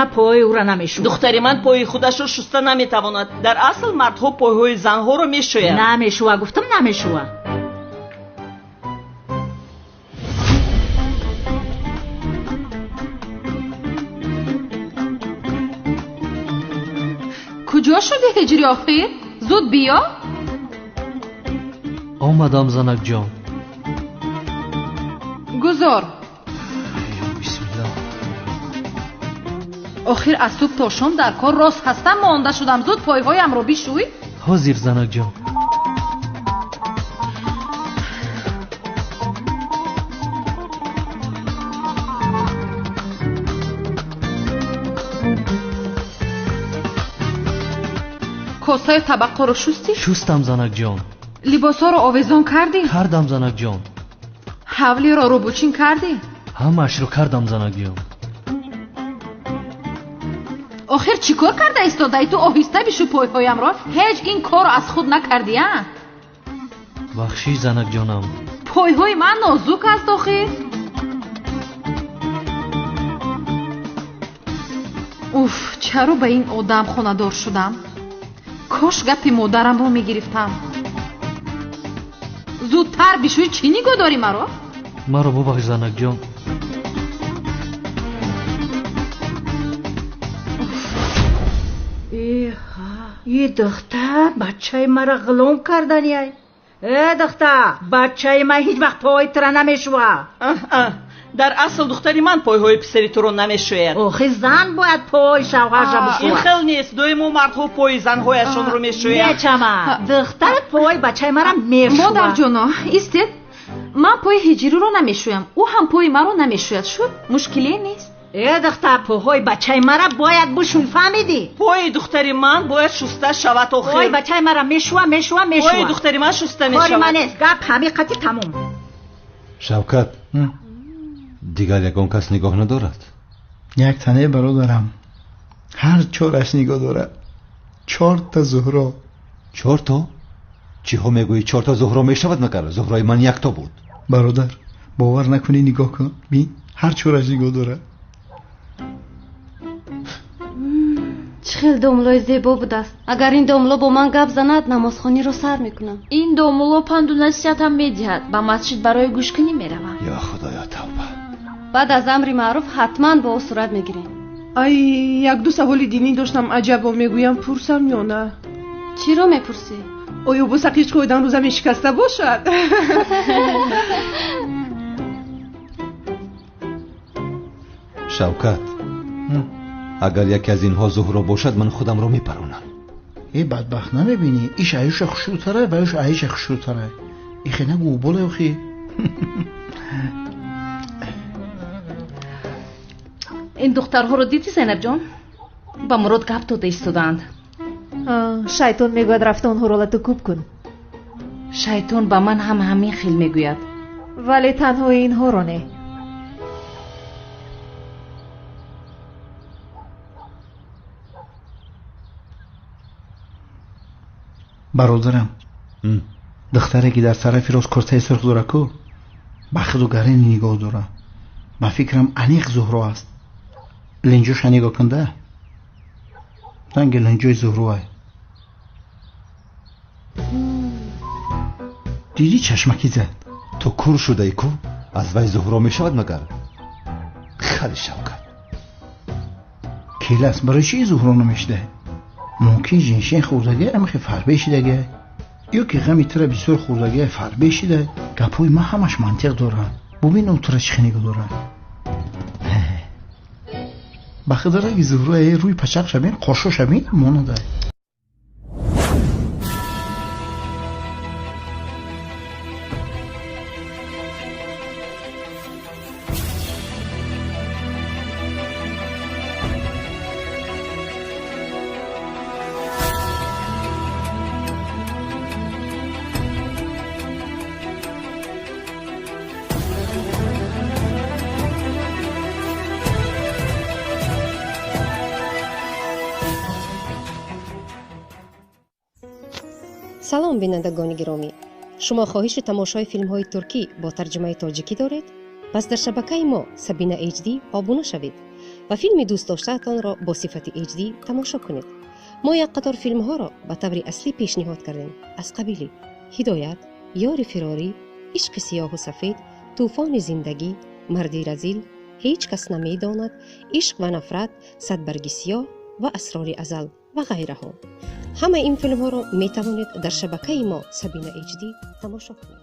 Духтари ман пойҳои ӯро намешӯяд. Духтари ман пойи худашро шуста наметавонад. Дар асл мардҳо пойҳои занҳоро мешӯянд. Намешӯва, гуфтам намешӯва. Куҷо шуди, Ҳиҷри, охир? Зуд биё. Омадам, занакҷон. Гузор. Бисмиллоҳ. Охир аз субҳ то шом дар кор рост ҳастам, монда шудам. Зуд пойҳоямро бишӯй. Ҳозир, занакҷон. Косаю табақҳоро шустӣ? Шустам, занакҷон. Либосҳоро овезон кардӣ? Кардам, занакҷон. Ҳавлиро рӯбучин кардӣ? Ҳамаашро кардам, занакҷон. Охир чӣ кор карда истодаӣ ту? Оҳиста бишӯ пойҳоямро. Ҳеҷ ин корро аз худ накардӣ, а? Бахшиш, занакҷонам. Пойҳои ман нозук аст охир. Уф, чаро ба ин одам хонадор шудам? Кош гапи модарамро мегирифтам. Зудтар бишӯй, чӣ нигоҳ дорӣ маро? Маро бубахш, занакҷон. Е, духтар, бачаи мара ғулом кардани. Э, духтар, бачаи ман ҳеҷ вақт пойи тура намешӯва. Дар асл духтари ман пойҳои писари туро намешӯяд. Охи зан бояд пойи шавҳарша бишӯяд. Ин хел нест, доимо мардҳо пойи занҳояшонро мешӯянд. Мечама, духтарат пойи бачаи мара мешӯяд. Модарҷоно, истед, ман пойи Ҳиҷириро намешӯям, ӯ ҳам пойи маро намешӯяд. Шуд, мушкиле нест. Э, духтар, пойҳои бачаи мара бояд бишӯй, фаҳмидӣ? Пойи духтари ман бояд шуста шавад охир. Пойи бачаи мара мешӯва, мешӯва, мешӯва. Пойи духтари ман шуста мешавад. Кори ман нест, гап ҳамиқати тамом. Шавкат, дигар ягон кас нигоҳ надорад? Як тане, бародарам, ҳар чораш нигоҳ дорад. Чорта Зуҳро. Чорто? Чиҳо мегӯӣ? Чорта Зуҳро мешавад магар? Зуҳрои ман якто буд. Бародар, бовар накунӣ, нигоҳ кун, бин, ҳар чораш нигоҳ дорад. Чӣ хел домлои зебо будааст. Агар ин домло бо ман гап занад, намозхониро сар мекунам. Ин домло панду насиҳатам медиҳад. Ба масҷид барои гӯшкунӣ меравам. Ё Худоё, тавба. Баъд аз амри маъруф ҳатман бо ӯ сурат мегирем. Ай, якду саволи динӣ доштам, аҷабо мегӯям, пурсам ё на? Чиро мепурсӣ? Оё бо сақич хӯрдан рӯза мешикаста бошад? Шавкат, агар яке аз инҳо Зуҳро бошад, ман худамро мепаронам. Э, бадбахт, намебинӣ? Иш аюша хушрӯтара ва юш аиша хушрӯтара. Ихе нагӯ, боле охи. Ин духтарҳоро дидӣ, Зайнабҷон? Ба Мурод гап дода истодаанд. Шайтон мегӯяд, рафта онҳоро лату кӯб кун. Шайтон ба ман ҳам ҳамин хел мегӯяд. Вале танҳо инҳоро не. Бародарам, духтаре ки дар тарафи рост куртаи сурх дора ку, ба худу гарини нигоҳ дора. Ба фикрам, аниқ Зуҳро аст. Линҷоша нигоҳ кунда, ранги линҷои Зуҳроай. Дидӣ, чашмакӣ зад. Ту кур шудаи ку? Аз вай Зуҳро мешавад магар? Хали Шавкат. Келас, барои чӣ Зуҳро намешуда? Мумкин жиншин хӯрдагӣ, амхи фарбе шидагӣ, ё ки ғами тура бисёр хӯрдагӣ, фарбе шида. Гапҳои ман ҳамаш мантиқ доранд. Бубин, ӯ тура чӣ хел нигоҳ дорад. Ба худ раги Зуҳро рӯи пачақ шабин, қошо шабин монада. Салом, бинандагони гиромӣ! Шумо хоҳиши тамошои филмҳои туркӣ бо тарҷумаи тоҷикӣ доред? Пас дар шабакаи мо Сабина HD обуна шавед. ва филми дӯстдоштаатонро бо сифати HD тамошо кунед. Мо як қатор филмҳоро ба таври аслӣ пешниҳод кардем, аз қабили Ҳидоят, Ёри фирорӣ, Ишқи сиёҳу сафед, Тӯфони зиндагӣ, Марди разил, Ҳеҷ кас намедонад, Ишқ ва нафрат, Садбарги сиёҳ ва Асрори азал ва ғайраҳо. Ҳамаи ин филмҳоро метавонед дар шабакаи мо Сабина HD тамошо кунед.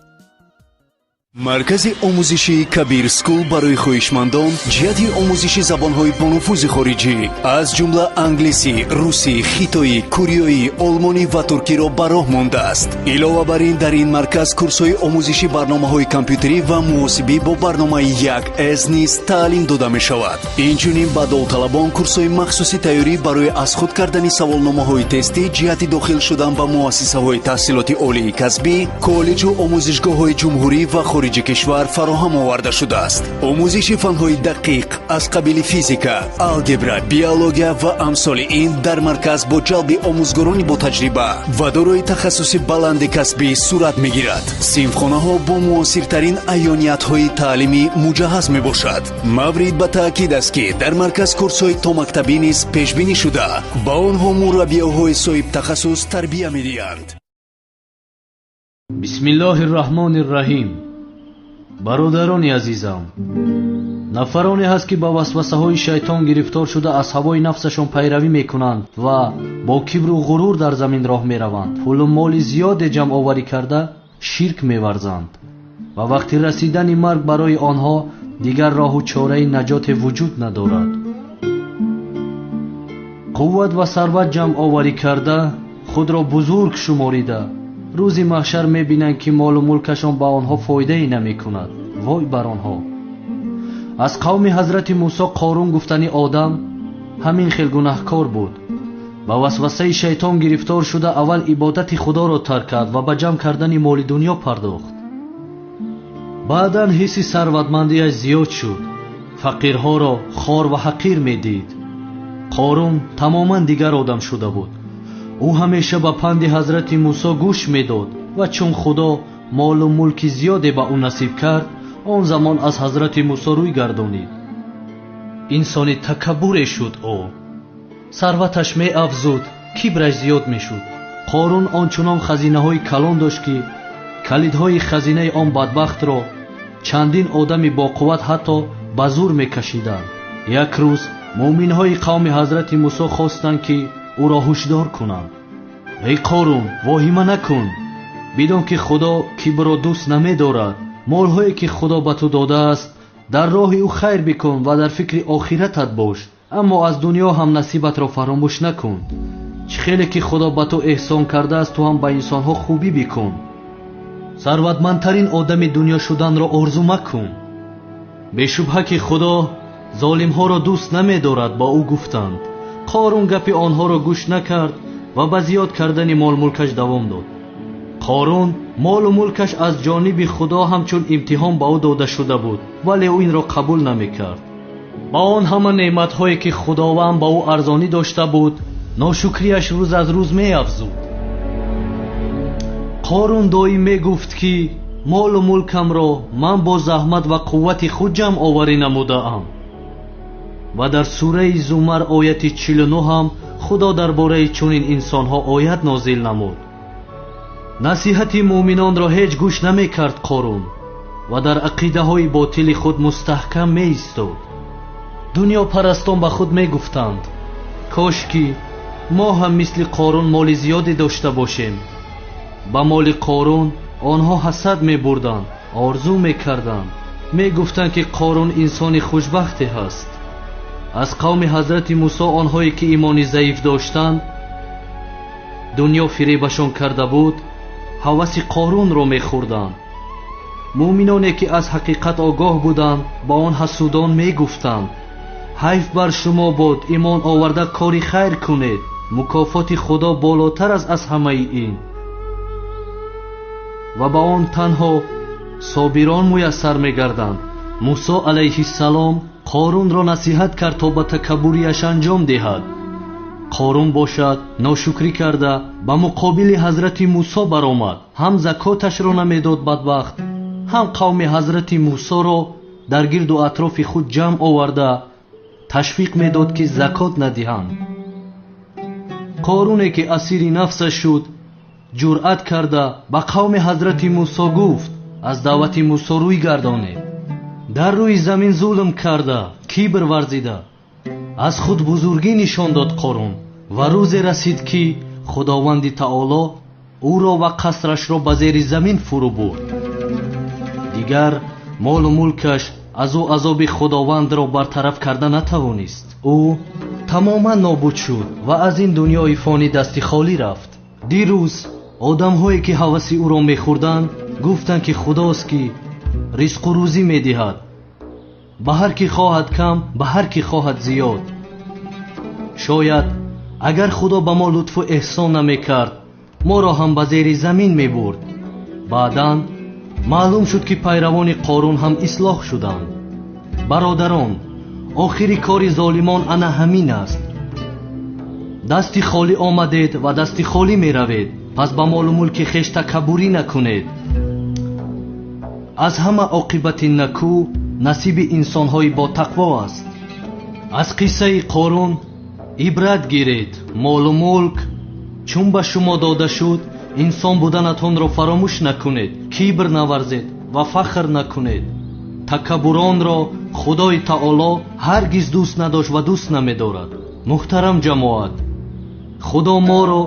Маркази омӯзишии Кабир Скул барои хоҳишмандон ҷиҳати омӯзиши забонҳои бонуфузи хориҷӣ, аз ҷумла англисӣ, русӣ, хитоӣ, кореоӣ, олмонӣ ва туркиро ба роҳ мондааст. Илова бар ин, дар ин марказ курсҳои омӯзиши барномаҳои компютерӣ ва муҳосибӣ бо барномаи 1С низ таълим дода мешавад. Инчунин ба довталабон курсҳои махсуси тайёрӣ барои аз худ кардани саволномаҳои тестӣ ҷиҳати дохил шудан ба муассисаҳои таҳсилоти олии касбӣ, коллеҷу омӯзишгоҳҳои ҷумҳурӣ ва хориҷи кишвар фароҳам оварда шудааст. Омӯзиши фанҳои дақиқ аз қабили физика, алгебра, биология ва амсоли ин дар марказ бо ҷалби омӯзгорони ботаҷриба ва дорои тахассуси баланди касбӣ сурат мегирад. Синфхонаҳо бо муосиртарин аёниятҳои таълимӣ муҷаҳҳаз мебошад. Маврид ба таъкид аст, ки дар марказ курсҳои томактабӣ низ пешбинӣ шуда, ба онҳо мураббиёҳои соҳибтахассус тарбия медиҳанд. Бисмиллоҳи рраҳмони рраҳим. Бародарони азизам, нафароне ҳаст, ки ба васвасаҳои шайтон гирифтор шуда аз ҳавои нафсашон пайравӣ мекунанд ва бо кибру ғурур дар замин роҳ мераванд, пулу моли зиёде ҷамъоварӣ карда ширк меварзанд ва вақти расидани марг барои онҳо дигар роҳу чораи наҷоте вуҷуд надорад. Қувват ва сарват ҷамъоварӣ карда худро бузург шуморида рӯзи маҳшар мебинанд, ки молу мулкашон ба онҳо фоидае намекунад. Вой бар онҳо! Аз қавми ҳазрати Мусо Қорун гуфтани одам ҳамин хел гунаҳкор буд. Ба васвасаи шайтон гирифтор шуда аввал ибодати худоро тарк кард ва ба ҷамъ кардани моли дунё пардохт. Баъдан ҳисси сарватмандиаш зиёд шуд, фақирҳоро хор ва ҳақир медид. Қорун тамоман дигар одам шуда буд. Ӯ ҳамеша ба панди ҳазрати Мусо гӯш медод ва чун Худо молу мулки зиёде ба ӯ насиб кард, он замон аз ҳазрати Мусо рӯй гардонид. Инсони такаббуре шуд ӯ. Сарваташ меафзуд, кибраш зиёд мешуд. Қорун ончунон хазинаҳои калон дошт, ки калидҳои хазинаи он бадбахтро чандин одами боқувват ҳатто ба зур мекашиданд. Як рӯз муъминҳои қавми ҳазрати Мусо хостанд, ки ӯро ҳушдор кунанд. Эй Қорун, воҳима накун, бидон ки Худо кибрро дӯст намедорад. Молҳое ки Худо ба ту додааст, дар роҳи ӯ хайр бикун ва дар фикри охиратат бош, аммо аз дунё ҳам насибатро фаромӯш накун. Чӣ хеле ки Худо ба ту эҳсон кардааст, ту ҳам ба инсонҳо хубӣ бикун. Сарватмандтарин одами дунё шуданро орзу макун. Бешубҳа ки Худо золимҳоро дӯст намедорад, ба ӯ гуфтанд. Қорун гапи онҳоро гӯш накард ва ба зиёд кардани молмулкаш давом дод. Қорун молу мулкаш аз ҷониби Худо ҳамчун имтиҳон ба ӯ дода шуда буд, вале ӯ инро қабул намекард. Ба он ҳама неъматҳое ки Худованд ба ӯ арзонӣ дошта буд, ношукрияш рӯз аз рӯз меафзуд. Қорун доим мегуфт, ки молу мулкамро ман бо заҳмат ва қуввати худ ҷамъоварӣ намудаам. Ва дар сураи Зумар ояти 49 ҳам Худо дар бораи чунин инсонҳо оят нозил намуд. Насиҳати муъминонро ҳеҷ гӯш намекард Қорун ва дар ақидаҳои ботили худ мустаҳкам меистод. Дунёпарастон ба худ мегуфтанд: кош ки мо ҳам мисли Қорун моли зиёде дошта бошем. Ба моли Қорун онҳо ҳасад мебурданд, орзу мекарданд, мегуфтанд, ки Қорун инсони хушбахте ҳаст. Аз қавми ҳазрати Мусо онҳое ки имони заиф доштанд, дунё фиребашон карда буд, ҳаваси Қорунро мехӯрданд. Муъминоне ки аз ҳақиқат огоҳ буданд, ба он ҳасудон мегуфтанд: ҳайф бар шумо бод, имон оварда кори хайр кунед, мукофоти Худо болотар аст аз ҳамаи ин. Ва ба он танҳо собирон муяссар мегарданд. Мусо алайҳиссалом Қорунро насиҳат кард, то ба такаббурияш анҷом диҳад. Қорун бошад ношукрӣ карда ба муқобили ҳазрати Мусо баромад. Ҳам закоташро намедод бадбахт, ҳам қавми ҳазрати Мусоро дар гирду атрофи худ ҷамъ оварда ташвиқ медод, ки закот надиҳанд. Қоруне ки асири нафсаш шуд, ҷуръат карда ба қавми ҳазрати Мусо гуфт: аз даъвати Мусо рӯй гардонед. Дар рӯи замин зулм карда, кибр варзида, аз худ бузургӣ нишон дод Қорун. Ва рӯзе расид, ки Худованди Таоло ӯро ва қасрашро ба зери замин фурӯ бурд. Дигар молу мулкаш аз ӯ азоби Худовандро бартараф карда натавонист. Ӯ тамоман нобуд шуд ва аз ин дунёи фонӣ дасти холӣ рафт. Дирӯз одамҳое ки ҳаваси ӯро мехӯрданд, гуфтанд, ки Худост ки ризқу рӯзӣ медиҳад, ба ҳар ки хоҳад кам, ба ҳар ки хоҳад зиёд. Шояд агар Худо ба мо лутфу эҳсон намекард, моро ҳам ба зери замин мебурд. Баъдан маълум шуд, ки пайравони Қорун ҳам ислоҳ шуданд. Бародарон, охири кори золимон ана ҳамин аст. Дасти холӣ омадед ва дасти холӣ меравед, пас ба молу мулки хеш такаббурӣ накунед. Аз ҳама оқибати накӯ насиби инсонҳои ботақво аст. Аз қиссаи Қорун ибрат гиред. Молу мулк чун ба шумо дода шуд, инсон буданатонро фаромӯш накунед, кибр наварзед ва фахр накунед. Такаббуронро Худои Таоло ҳаргиз дӯст надошт ва дӯст намедорад. Муҳтарам ҷамоат, Худо моро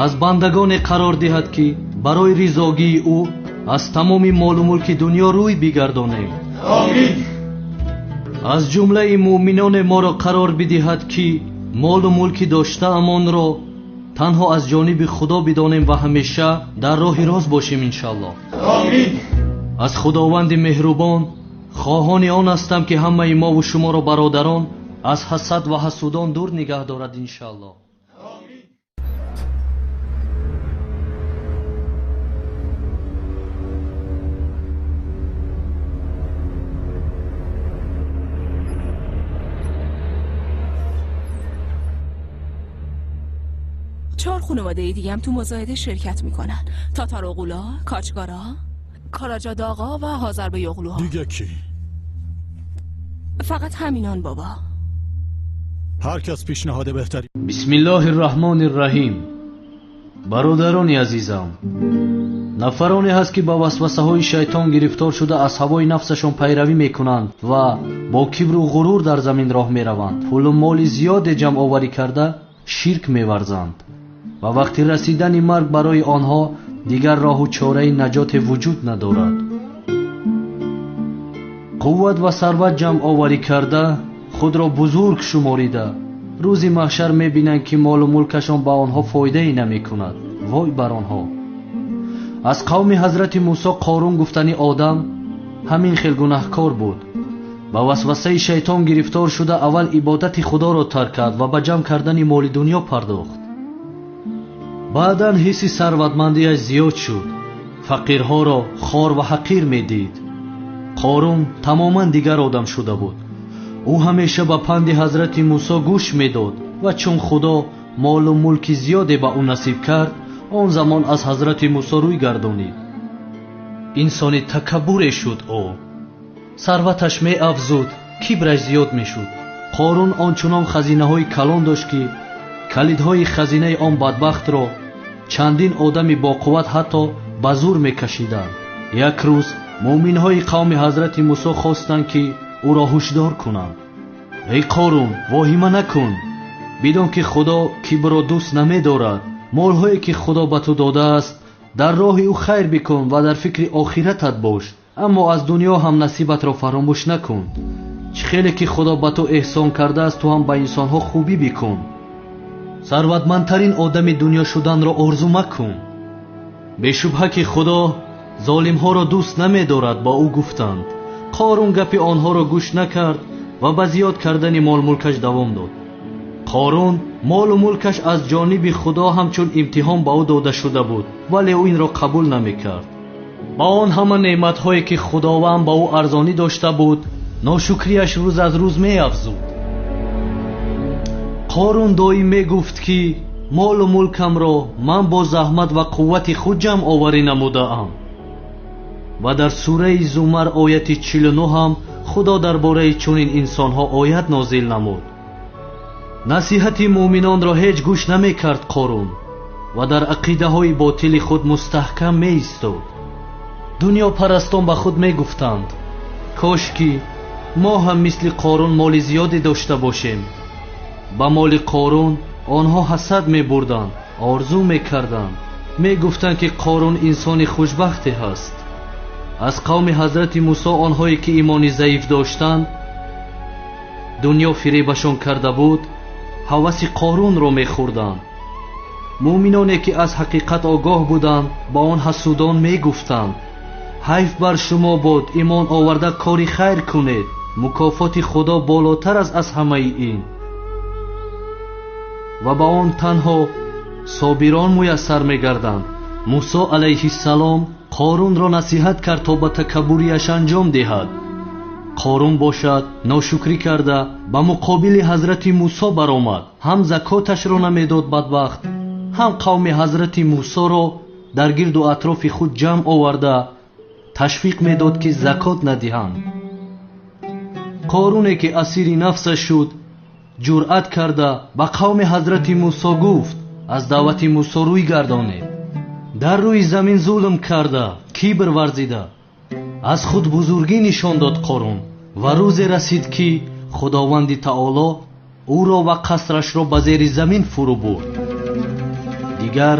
аз бандагоне қарор диҳад, ки барои ризогии ӯ аз тамоми молу мулки дунё рӯй бигардонем. Омин. Аз ҷумлаи муъминоне моро қарор бидиҳад, ки молу мулки доштаамонро танҳо аз ҷониби Худо бидонем ва ҳамеша дар роҳи рост бошем, иншаллоҳ. Омин. Аз Худованди меҳрубон хоҳони он ҳастам, ки ҳамаи мову шуморо бародарон аз ҳасад ва ҳасудон дур нигаҳ дорад, иншаллоҳ. چهار خانواده دیگه هم تو مزایده شرکت میکنن: تاتاروغولا، کاچگارا، کاراجاداغا و هازربیوغلوها. دیگه کی؟ فقط همینان بابا. هر کس پیشنهاد بهتری. بسم الله الرحمن الرحیم. бародарони азизам, нафароне ҳаст, ки ба васвасаҳои шайтон гирифтор шуда аз ҳавои нафсашон пайравӣ мекунанд ва бо кибру ғурур дар замин роҳ мераванд, пулу моли зиёде ҷамъоварӣ карда ширк меварзанд ва вақти расидани марг барои онҳо дигар роҳу чораи наҷоте вуҷуд надорад. Қувват ва сарват ҷамъоварӣ карда худро бузург шуморида, рӯзи маҳшар мебинанд, ки молу мулкашон ба онҳо фоидае намекунад. Вой бар онҳо! Аз қавми ҳазрати Мусо Қорун гуфтани одам ҳамин хел гунаҳкор буд. Ба васвасаи шайтон гирифтор шуда аввал ибодати Худоро тарк кард ва ба ҷамъ кардани моли дунё пардохт. Баъдан ҳисси сарватмандиаш зиёд шуд, фақирҳоро хор ва ҳақир медид. Қорун тамоман дигар одам шуда буд. Ӯ ҳамеша ба панди ҳазрати Мусо гӯш медод ва чун Худо молу мулки зиёде ба ӯ насиб кард, он замон аз ҳазрати Мусо рӯй гардонид. Инсони такаббуре шуд ӯ. Сарваташ меафзуд, кибраш зиёд мешуд. Қорун ончунон хазинаҳои калон дошт, ки калидҳои хазинаи он бадбахтро чандин одами боқувват ҳатто ба зур мекашиданд. Як рӯз муъминҳои қавми ҳазрати Мусо хостанд, ки ӯро ҳушдор кунанд. Эй Қорун, воҳима накун, бидон ки Худо кибрро дӯст намедорад. Молҳое ки Худо ба ту додааст, дар роҳи ӯ хайр бикун ва дар фикри охиратат бош, аммо аз дунё ҳам насибатро фаромӯш накун. Чӣ хеле ки Худо ба ту эҳсон кардааст, ту ҳам ба инсонҳо хубӣ бикун. Сарватмандтарин одами дунё шуданро орзу макун. Бешубҳа ки Худо золимҳоро дӯст намедорад, ба ӯ гуфтанд. Қорун гапи онҳоро гӯш накард ва ба зиёд кардани молмулкаш давом дод. Қорун молу мулкаш аз ҷониби Худо ҳамчун имтиҳон ба ӯ дода шуда буд, вале ӯ инро қабул намекард. Ба он ҳама неъматҳое ки Худованд ба ӯ арзонӣ дошта буд, ношукрияш рӯз аз рӯз меафзуд. Қорун доим мегуфт, ки молу мулкамро ман бо заҳмат ва қуввати худ ҷамъоварӣ намудаам. Ва дар сураи Зумар ояти 49 ҳам Худо дар бораи чунин инсонҳо оят нозил намуд. Насиҳати муъминонро ҳеҷ гӯш намекард Қорун ва дар ақидаҳои ботили худ мустаҳкам меистод. Дунёпарастон ба худ мегуфтанд: кош ки мо ҳам мисли Қорун моли зиёде дошта бошем. Ба моли Қорун онҳо ҳасад мебурданд, орзу мекарданд, мегуфтанд ки Қорун инсони хушбахте ҳаст. Аз қавми ҳазрати Мусо онҳое ки имони заиф доштанд, дунё фиребашон карда буд, ҳаваси Қорунро мехӯрданд. Муъминоне ки аз ҳақиқат огоҳ буданд, ба он ҳасудон мегуфтанд: ҳайф бар шумо буд, имон оварда кори хайр кунед, мукофоти Худо болотар аст аз ҳамаи ин. Ва ба он танҳо собирон муяссар мегарданд. Мусо алайҳиссалом Қорунро насиҳат кард то ба такаббурияш анҷом диҳад. Қорун бошад ношукрӣ карда ба муқобили ҳазрати Мусо баромад. Ҳам закоташро намедод бадбахт, ҳам қавми ҳазрати Мусоро дар гирду атрофи худ ҷамъ оварда ташвиқ медод ки закот надиҳанд. Қоруне ки асири нафсаш шуд, ҷуръат карда ба қавми ҳазрати Мусо гуфт: аз даъвати Мусо рӯй гардонед. Дар рӯи замин зулм карда, кибр варзида, аз худ бузургӣ нишон дод Қорун. Ва рӯзе расид ки Худованди Таоло ӯро ва қасрашро ба зери замин фурӯ бурд. Дигар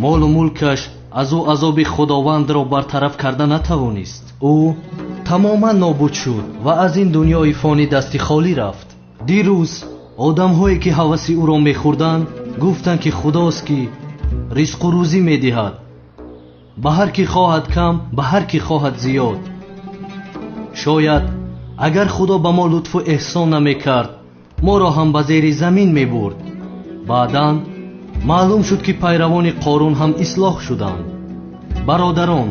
молу мулкаш аз ӯ азоби Худовандро бартараф карда натавонист. Ӯ тамоман нобуд шуд ва аз ин дунёи фонӣ дасти холӣ рафт. Дирӯз одамҳое ки ҳаваси ӯро мехӯрданд гуфтанд ки Худост ки ризқу рӯзӣ медиҳад, ба ҳар ки хоҳад кам, ба ҳар ки хоҳад зиёд. Шояд агар Худо ба мо лутфу эҳсон намекард, моро ҳам ба зери замин мебурд. Баъдан маълум шуд ки пайравони Қорун ҳам ислоҳ шуданд. Бародарон,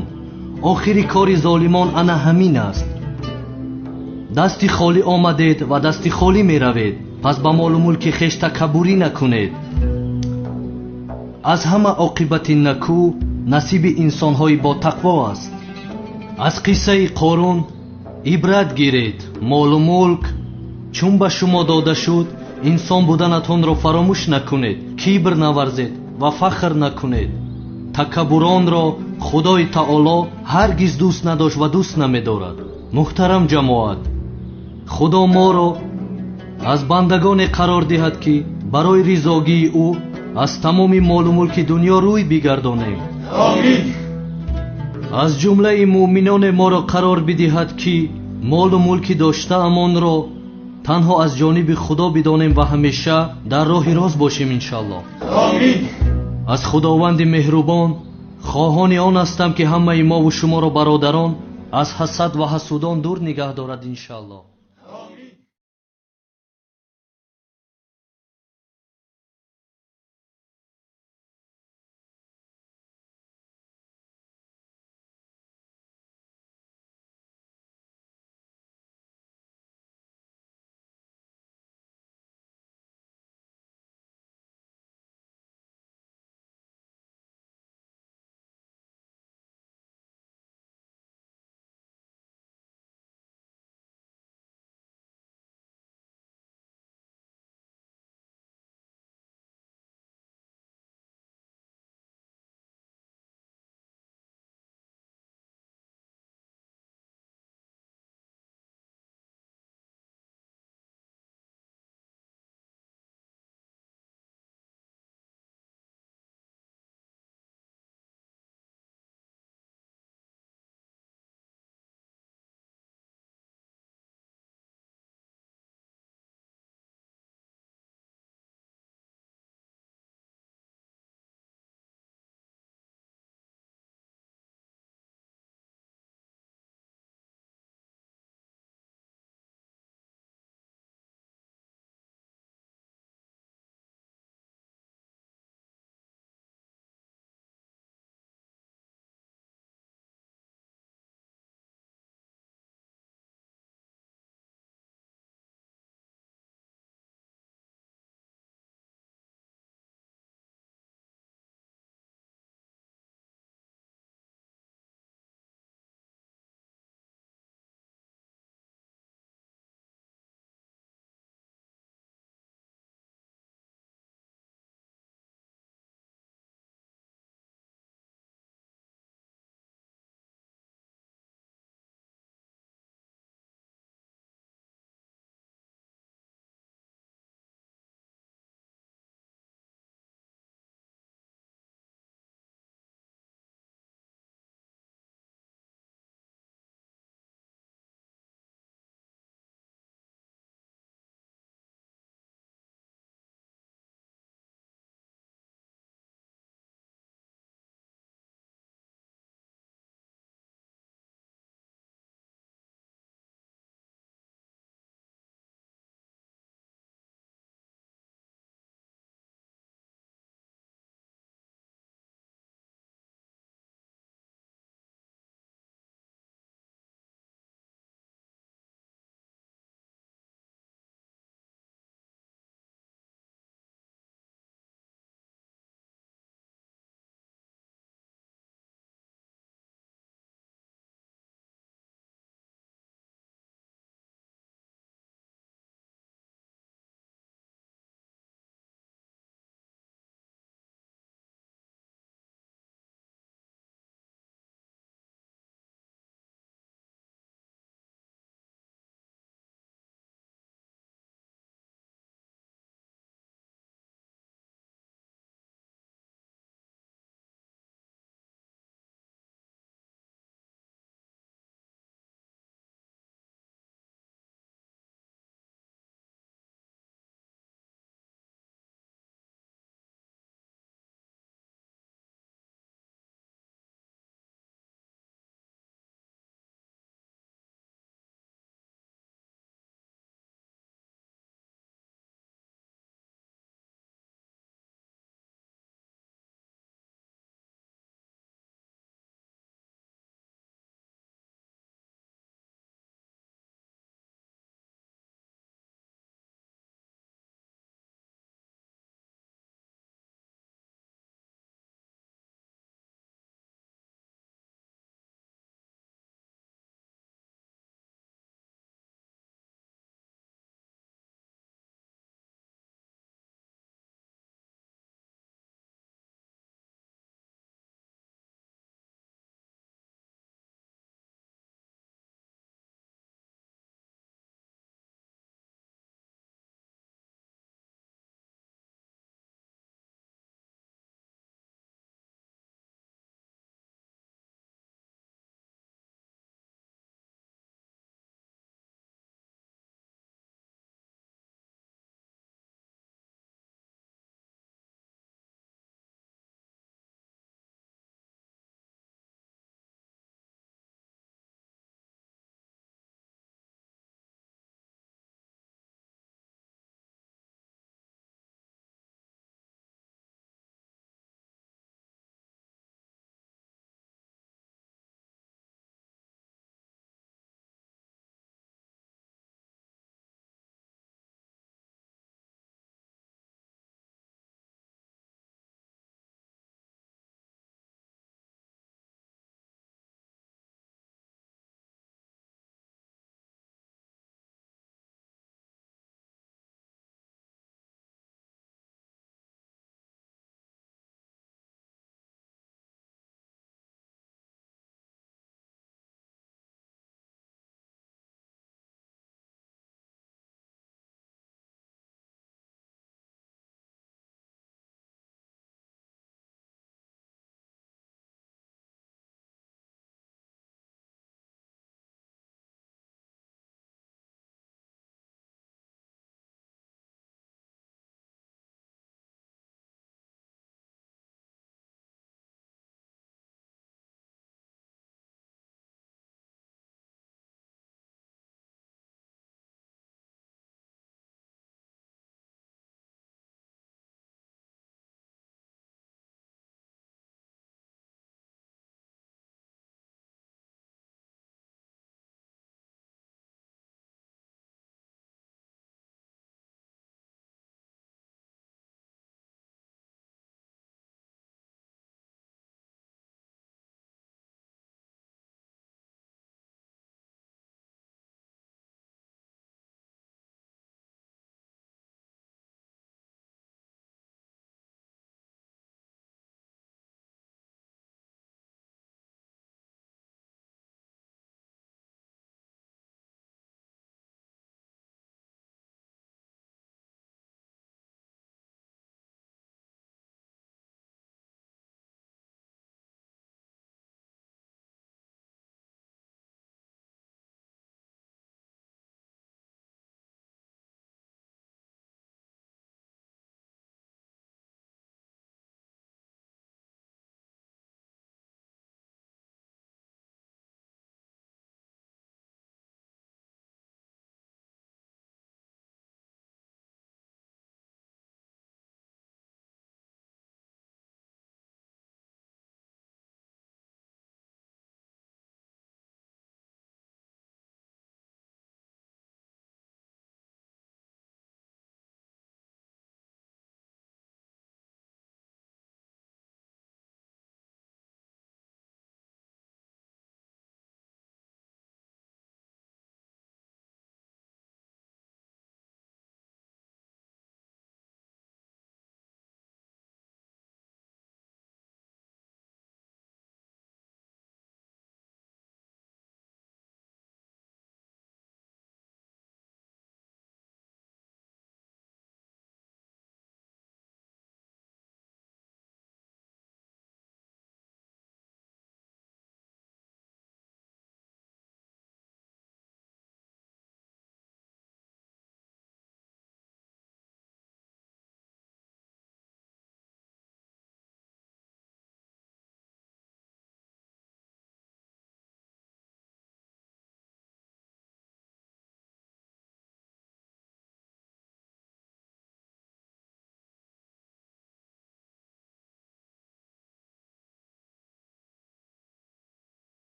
охири кори золимон ана ҳамин аст. Дасти холӣ омадед ва дасти холӣ меравед, пас ба молу мулки хеш такаббурӣ накунед. Аз ҳама оқибати накӯ насиби инсонҳои ботақво аст. Аз қиссаи Қорун ибрат гиред. Молу мулк чун ба шумо дода шуд, инсон буданатонро фаромӯш накунед, кибр наварзед ва фахр накунед. Такаббуронро Худои Таоло ҳаргиз дӯст надошт ва дӯст намедорад. Муҳтарам ҷамоат, Худо моро аз бандагоне қарор диҳад ки барои ризогии ӯ аз тамоми молу мулки дунё рӯй бигардонем. Омин. Аз ҷумлаи муъминоне моро қарор бидиҳад ки молу мулки доштаамонро танҳо аз ҷониби Худо бидонем ва ҳамеша дар роҳи рост бошем иншаллоҳ. Омин. Аз Худованди меҳрубон хоҳони он ҳастам ки ҳамаи мову шуморо бародарон аз ҳасад ва ҳасудон дур нигаҳ дорад иншаллоҳ.